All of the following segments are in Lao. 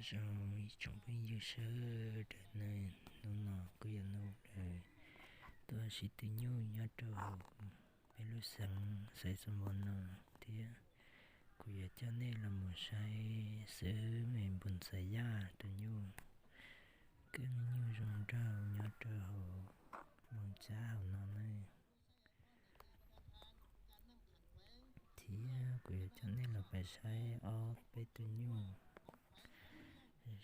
Chào chồng pin dư sơ đợt này, nụ nọ cứ yên nụ đời. Tôi sĩ tự nhu nhớ trâu hậu, bé lũ sẵn, sẽ xâm bồn nọ, thiệt. Cú yà cha nê là một sai, sứ mê bồn sai ya, tự nhu. Cứ nhu rung rau, nhớ trâu hậu, mong cha hậu nọ nê. ເທຍ ກູຢາກຈະເນັ້ນລະໄປໃຊ້ອອກໄປຕຸນຢູ່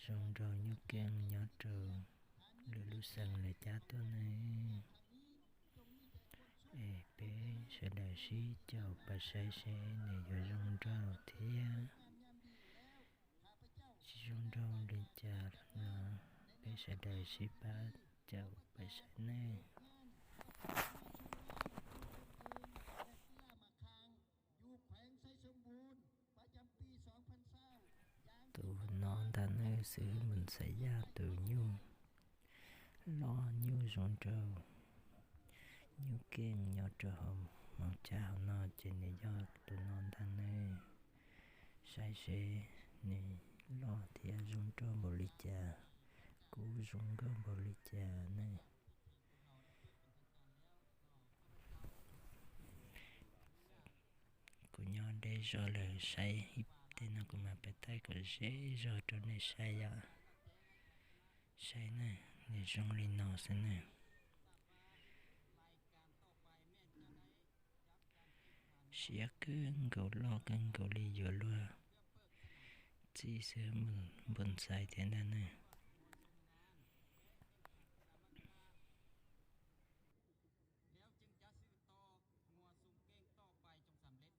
ຊົງເຈົ້າຍຸກແກງຍອດເຈົ້າ ຫຼືລູກສັງເລີຍຈ້າຕົວນີ້ ເອ ເປ ສະດາຊິເຈົ້າໄປໃຊ້ເຊ ເນຍ ຢາຊົງເຈົ້າເທຍ. ຊິຊົງເຈົ້າເລີຍຈ້າເນາະ ເປສະດາຊິປາເຈົ້າໄປໃຊ້ແນ່. ຢູ່ແຂວງໄຊສົມບູນ ປະຈຳປີສອງພັນຊາວ ໂຕນອນດານເອີ ຊື່ບຸນສາຍາ ໂຕຢູ່ ລໍຢູ່ຊົງເຈົ້າ ຢູ່ເກັ່ງ ຍອດເຈົ້າ ເຮົາມັງຈາເຮົານອນເຈນຍອດ ໂຕນອນດານເອີ ໃຊ້ເຊ ນີ້ລໍເທຍ ຊົງເຈົ້າບໍລິຈາ ກູຊົງເຈົ້າບໍລິຈານີ້. ກູຍອນເດໂຊເລີໃຊ້ຮິບເຕນະ ກູມາໄປໃຕ້ກໍເຊໂຊໂຕເນໃຊ້ຍາ ໃຊ້ນະ ເນຊົງລີນອສນະ. ເຊຍເກີງເກົາລໍເກີງເກົາລີຢູ່ລົວ ຈີເສືອບຸນ ບຸນໄຊເທນດານະ. ແລ້ວຈຶ່ງຈະສືບຕໍ່ງົວຊົງເກັ່ງຕໍ່ໄປຈົນສຳເລັດ.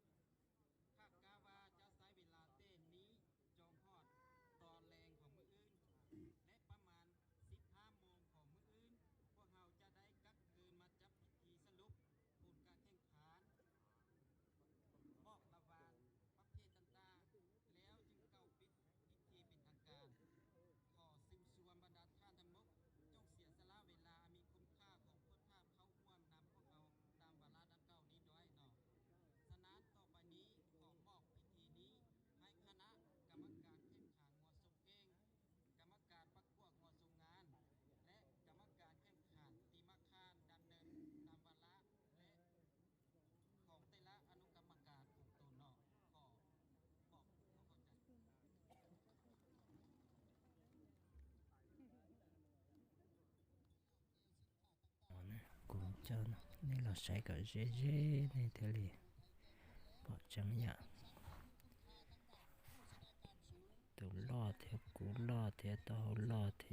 ຄາດກະວ່າຈະໃຊ້ເວລາແຕ່ນີ້ຈົນຮອດຕອນແລງຂອງມື້ອື່ນ ແລະ ປະມານສິບຫ້າໂມງຂອງມື້ອື່ນ ພວກເຮົາຈະໄດ້ກັບຄືນມາຈັດພິທີສະຫຼຸບຜົນການແຂ່ງຂັນ ມອບລາງວັນປະເພດຕ່າງໆ ແລ້ວຈຶ່ງເຂົ້າປິດ ພິທີເປັນທາງການ. ຂໍເຊີນຊວນບັນດາທ່ານທັງໝົດ ຈົ່ງເສຍສະຫຼະເວລາອັນມີຄຸນຄ່າຂອງພວກທ່ານເຂົ້າຮ່ວມນຳພວກເຮົາຕາມວາລະດັ່ງກ່າວນີ້ດ້ວຍເນາະ. ສະນັ້ນ ຕໍ່ໄປນີ້ ຂໍມອບພິທີນີ້ໃຫ້ຄະນະກຳມະການແຂ່ງຂັນງົວຊົງເກັ່ງ, ກຳມະການປະກວດງົວຊົງງາມ ແລະ ກຳມະການແຂ່ງຂັນຕີໝາກຄານ ດຳເນີນຕາມວາລະ ແລະ ຂອງແຕ່ລະອະນຸກຳມະການຂອງຕົນເນາະ. ຂໍບອກຄວາມເຂົ້າໃຈ. ອໍນະ ກູເຈົ້ານະ ນີ້ລາວໃຊ້ກໍເຢໆ ໃນເທເລ ເພາະຈັ່ງຍາກ ໂຕລໍເທ ກູລໍເທ ໂຕລໍເທ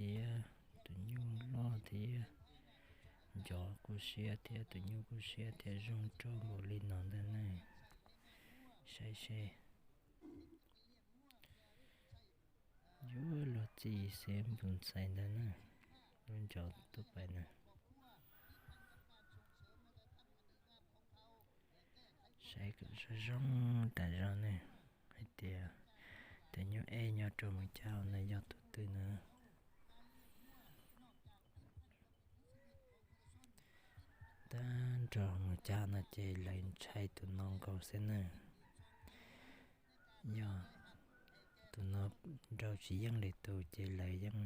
ໂຕຍູລໍເທ ຢໍກູເຊຍເທ ໂຕຍູກູເຊຍເທ ຊົງໂຕບໍລິນອນດານະ ໃຊ້ເຊ ຍູໂລຈີເຊ ບຸນໄຊດານະ ລຸນຈອກໂຕໄປນະ. ໃຊ້ກໍຊະຊົງຕາຈອນນີ້ ໃຫ້ເຕຍ ແຕ່ຍູເອຍອດໂຕມາເຈົ້ານະ ຍອດໂຕຕື່ນນະ ຕານໂຕມາເຈົ້ານະ ເຈໄລໃຊ້ໂຕນ້ອງເຂົາເຊັ່ນນະ ຍອດໂຕນ້ອງເຈົ້າຊິຍັງໄດ້ໂຕ ເຈໄລຍັງ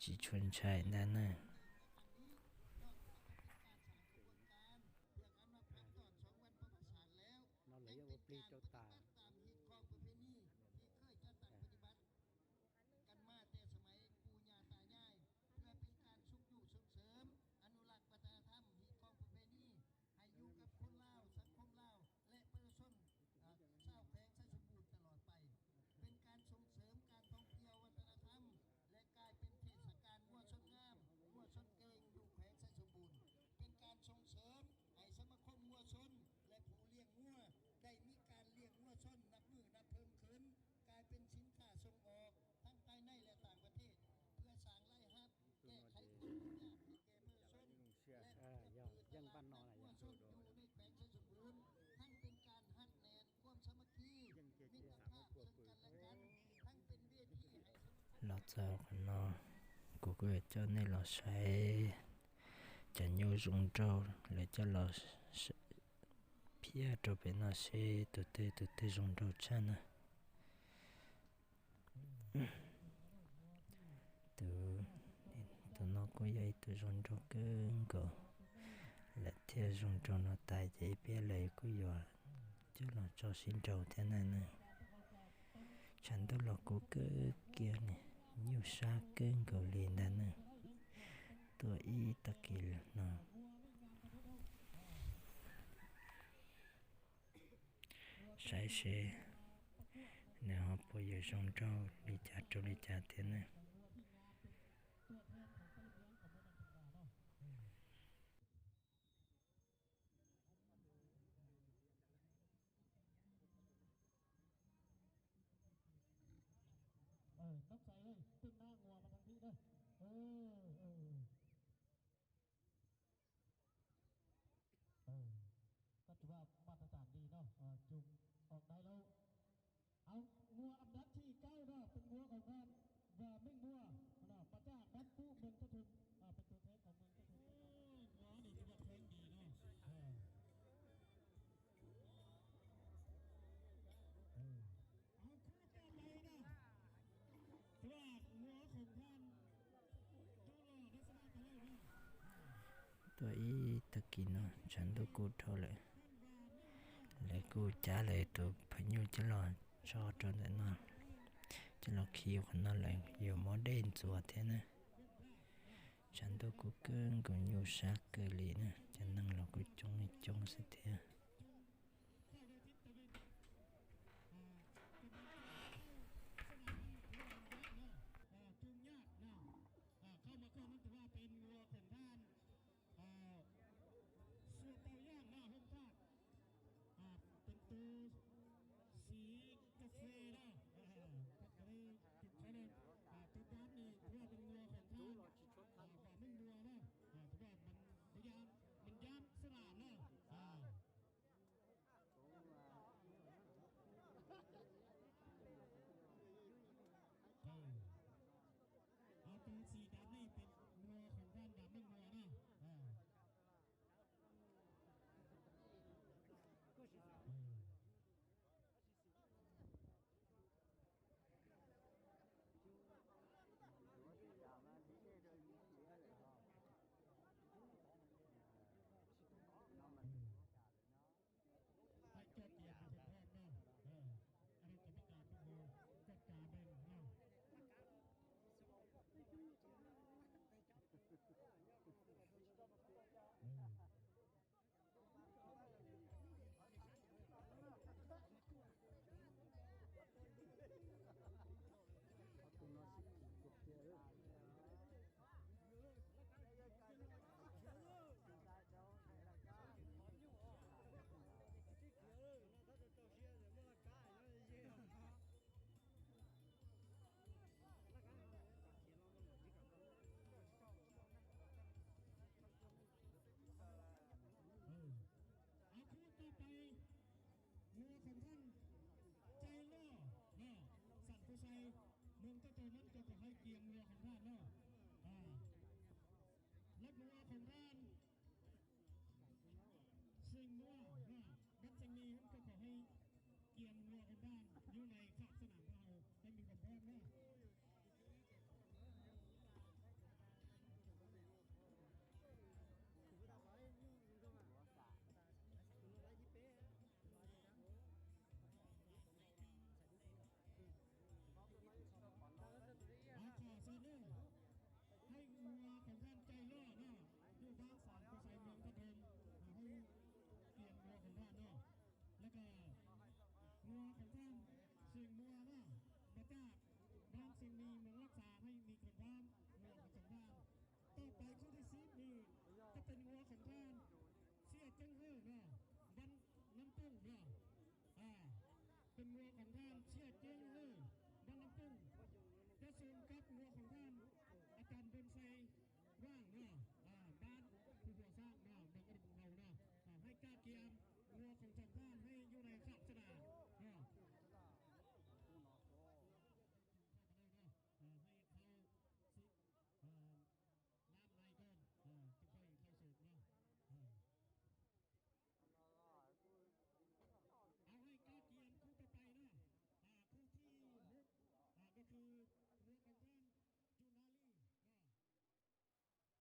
ຊິຊົນໃຊ້ໄດ້ນະ. ເນາະ ເຫຼືອວ່າປລີດເຈົ້າຕາ ຕາມຮີດຄອງປະເພນີທີ່ເຄີຍຈັດຕັ້ງປະຕິບັດກັນມາແຕ່ສະໄໝປູ່ຍ່າຕາຍາຍ ເພື່ອເປັນການຊຸກຍູ້ສົ່ງເສີມ ອະນຸລັກວັດທະນະທຳ ຮີດຄອງປະເພນີ ໃຫ້ຢູ່ກັບຄົນລາວ ສັງຄົມລາວ ແລະ ປະຊາຊົນ ເອີ ຊາວແຂວງໄຊສົມບູນຕະຫຼອດໄປ. ເປັນການສົ່ງເສີມການທ່ອງທ່ຽວວັດທະນະທຳ ແລະ ກາຍເປັນເທດສະການງົວຊົນງາມ, ງົວຊົນເກັ່ງຢູ່ແຂວງໄຊສົມບູນ. ເປັນການສົ່ງເສີມໃຫ້ສະມາຄົມງົວຊົນ ແລະ ຜູ້ລ້ຽງງົວ ໄດ້ມີການລ້ຽງງົວຊົນນັບມື້ນັບເພີ່ມຂຶ້ນ, ກາຍເປັນສິນຄ້າສົ່ງອອກທັງພາຍໃນ ແລະ ຕ່າງປະເທດ ເພື່ອສ້າງລາຍຮັບ ແກ້ໄຂຄວາມຫຍຸ້ງຍາກໃຫ້ແກ່ປະຊາຊົນ ແລະ ເອີ ເພື່ອເປີດຕະຫຼາດນັດງົວຊົນຢູ່ໃນແຂວງໄຊສົມບູນ, ທັງເປັນການຮັດແໜ້ນຄວາມສາມັກຄີ ມິດຕະພາບເຊິ່ງກັນແລະກັນ, ທັງເປັນເວທີໃຫ້ ລາວເຈົ້າເນາະ ກູເກີເຈົ້ານີ້ລາວໃຊ້ຈະຍູຊົງໂຕ ແລະ ຈະລາວເພຍໂຕເປນອາເຊ ໂຕເຕ ໂຕເຕຊົງໂຕຊະນະ. Ôi, tôi dùng trâu cứng cỏ. Là theo dùng trâu nó tài chế biết lấy cứ dọa. Chứ nó cho xin trâu thế này này. Chẳng tôi lo cú cứ kia này. Nhiều xa cứng cỏ liền đàn này. Tôi ý ta kỳ nó. Sai xe. Nếu họ bôi dọa dùng trâu, đi chả trâu đi chả thế này. ຕົວແທນຂອງຕະຫຼຽງກໍບໍ່ແມ່ນທຳມະດາເນາະ. ເອີ ນ້ຳໃສເອີຍ ເປັນໜ້າງົວມາທາງພີ້ເດີ. ເອີ ເອີ ເອີ ກໍຖືວ່າມາດຕະຖານດີເນາະ. ເອີ ຈູງອອກໄດ້ແລ້ວ. ເອົາ ງົວອັນດັບທີເກົ້າເນາະ ເປັນງົວຂອງທ່ານ ວ່າເມັ່ງມົວເນາະ ມາຈາກບ້ານປູເມືອງທະທຸມ ເປັນຕົວແທນຂອງເມືອງທະທຸມ. ໂອ້ ງົວນີ້ຖືວ່າແຂງດີເນາະ. ເອີ ເອີ ເອົາ ຄູ່ຕໍ່ໄປນະ ຖືວ່າງົວຂອງທ່ານ Tôi ý ta kỳ nó chẳng tôi cú thôi lệ. Lệ cú trả lời tôi phải nhu chứ lo cho trơn tại nó. Chứ lo khi của nó lại dù mó đen chùa thế nữa. Chẳng tôi cú cưng của nhu sát cơ lý nữa. Chẳng năng lo cú chống chống sẽ thế. ເຂົ້າໄດ້ທິດຕາເວັນ ເປັນສະໜາມທີ່ວ່າມັນຍາກເນາະ ຈູງຍາກເນາະ. ເຂົ້າມາກ່ອນນັ້ນຖືວ່າເປັນງົວຂອງທ່ານ ເອີ ເສືອເຕົາຍ່າງເນາະ ຫົງທາດ ເປັນໂຕສີກາເຟເນາະ. ເອີ ພັດກະເລຈຸດໄຄເນາະ. ໂຕດຳນີ້ຖືວ່າເປັນງົວຂອງທ່ານ ເອີ ວ່າມັນງົວເນາະ. ເອີ ຖືວ່າມັນບໍ່ຢ້ານ ມັນຢ້ານສະໜາມເນາະ. ເອີ ເອີ ເອົາໂຕສີດຳນີ້ເປັນງົວຂອງທ່ານດຳເມືອງເນາະ. ເອີ ເອີ ໃຫ້ກວດກຽມໃຫ້ເພິ່ນພ້ອມເນາະ. ເອີ ອັນນີ້ກຳມະການເພິ່ນກວດກາເບິ່ງເນາະ. ເອີ ເອີ ເອົາ ຄູ່ຕໍ່ໄປ ງົວຂອງທ່ານ ໃຈຫຼໍ່ເນາະ ສັນໂພໄຊ ເມືອງຕະໂຕນັ້ນ ກໍຂໍໃຫ້ກຽມງົວຂອງທ່ານເນາະ. ອາ ແລະ ງົວຂອງທ່ານ ເສັງມົວເນາະ ບັດເສັງມີ ກໍຂໍໃຫ້ກຽມງົວຂອງທ່ານຢູ່ໃນຂາບສະໜາມຂອງເຮົາ ໃຫ້ມີຄວາມພ້ອມເນາະ. ເອົາ ຂໍເຊີນເດີ ໃຫ້ງົວຂອງທ່ານໃຈຫຼໍ່ເນາະ ຢູ່ບ້ານສາມໂພໄຊ ເມືອງທະທຸມ ໃຫ້ກຽມງົວຂອງທ່ານເນາະ. ແລ້ວກໍງົວຂອງທ່ານເສັງມົວເນາະ ມາຈາກບ້ານເສັງມີ ເມືອງລັກສາ ໃຫ້ມີຄວາມພ້ອມ ງົວຂອງທ່ານ. ຕໍ່ໄປຄູ່ທີສິບນີ້ ຈະເປັນງົວຂອງທ່ານເສຍເຈິງເຮີເນາະ ບ້ານນ້ຳປຸ້ງເນາະ. ອາ ເປັນງົວຂອງທ່ານເສຍ